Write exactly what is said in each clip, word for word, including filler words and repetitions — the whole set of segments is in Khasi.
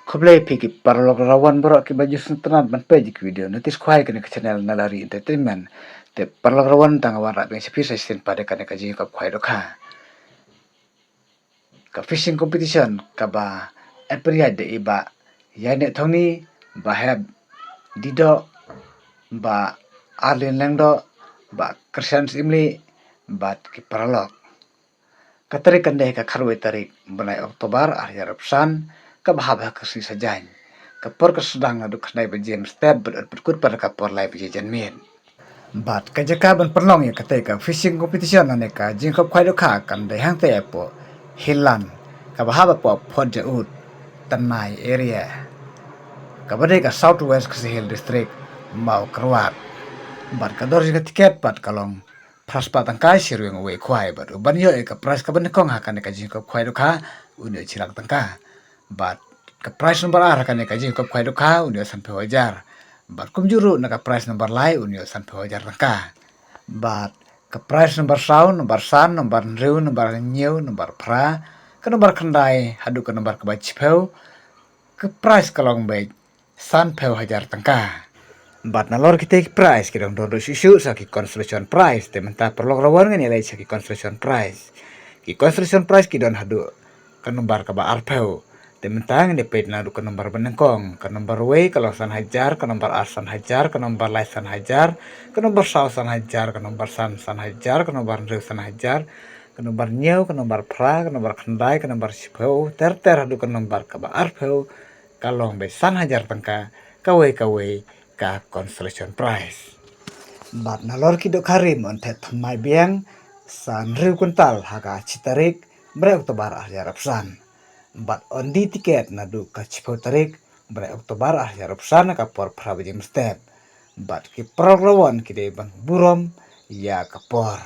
Khublei phi ki paralok rawan baroh kiba ju sngewtynnat ban peit ïa ki video notice khwai kane ka channel Nalari Entertainment. Te paralok rawan, tang wan rah biang sha phi sa shisien pat ïa kane ka jingïakop khwai dohkha. Ka fishing competition kaba hapdeng ïa i Bah Ïaineh Thongni, Bah Hep Didoh, Bah Arlin Lyngdoh, Bah Christian Syiemlieh bad ki paralok. Ka tarik kan dei ka khatwei tarik bnai October ar hajar arphew san, kaba hap ha ka sngi Saitjaiñ. Ka por ka sdang naduh khyndai baje mynstep bad pynkut pat ha ka por lai baje janmiet. Bad ka jaka ban pynlong ïa katei ka fishing competition lane ka jingïakop khwai dohkha kan dei hangtei hapoh Hillan, kaba hap hapoh Phojaud, Tynnai area, kaba dei ka South West Khasi Hills District, Mawkyrwat. Bad ka dor jong ka tiket pat ka long phra spah tyngka shi ryngwiang uwei khwai, bad uban ïoh ïa ka prize kaba nyngkong ha kane ka jingïakop khwai dohkha un ïoh shi lak tyngka. Bad ka prize number ar ha kane ka jingïakop khwai dohkha un ïoh sanphew hajar. Bad kumjuh ruh na ka prize number lai un ïoh sanphew hajar tyngka. Bad ka prize number saw, number san, number hynriew, number hynñiew, number phra, ka number khyndai haduh ka number kaba shiphew, ka prize ka long beit sanphew hajar tyngka. Bad nalor kitei ki prize ki dang don ruh shuh shuh sa ki consolation prize, te mynta paralok rawan ngin ïa leit sha ki consolation prize. Ki consolation prize ki don haduh ka number kaba arphew. Te mynta ngin ïa peit naduh ka number banyngkong. Ka number wei ka long san hajar, ka number ar san hajar, ka number lai san hajar, ka number saw san hajar, ka number san san hajar, ka number hynriew san hajar, ka number hynñiew, ka number phra, ka number khyndai, ka number shiphew, ter ter haduh ka number kaba arphew, ka long beit san hajar tyngka kawei kawei ka consolation prize. Bad nalor ki dohkha rim yn theh thymmai biang san hynriew kwintal ha ka shi tarik bnai October ar hajar arphew san. Bad yn die tiket naduh ka shiphew tarik bnai October ar hajar arphew san ha ka por phra baje mynstep. Bad ki paralok rawan ki dei ban burom ïa ka por.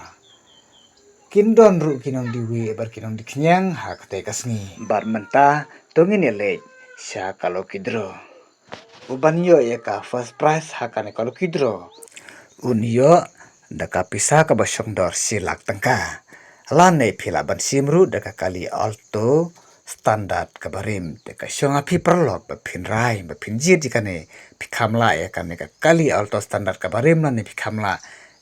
Kin don ruh ki nongdie wieh bad ki nongdie khñiang ha katei ka sngi. Bad mynta to ngin ïa leit sha ka lucky draw. Uban ïoh ïa ka first prize ha kane ka lucky draw un ïoh da ka pisa kaba shong dor shi lak tyngka. Lane phi lah ban shim ruh da ka kali Alto standard kaba rim. Te ka shong ha phi paralok ba phin rai, ba phin jied ïa kane, phi kham lah ïa kane ka kali Alto standard kaba rim lane phi kham lah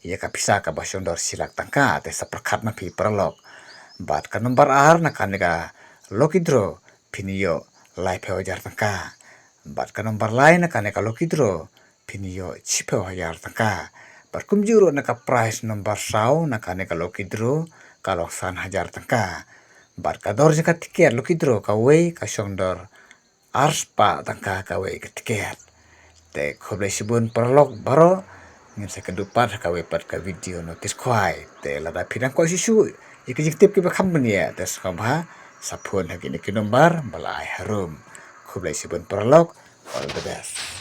ïa ka pisa kaba shong dor shi lak tyngka, te sa pyrkhat ma phi paralok. Bad ka number ar na kane ka lucky draw phin ïoh laiphew hajar tyngka. Bad ka number lai na kane ka lucky draw phin ïoh shiphew hajar tyngka. Bad kumjuh ruh na ka prize number saw na kane ka lucky draw ka long san hajar tyngka. Bad ka dor jong ka tiket lucky draw kawei ka shong dor ar spah tyngka kawei ka tiket. Te khublei shibun paralok baroh, ngin sa ïakynduh pat ha kawei pat ka video notice khwai. Te lada phi dang kwah shuh shuh ïa ki jingtip kiba kham bniah, te sngewbha sa phone ha kine ki number ba la ai harum. Khublei shibun paralok, all the best.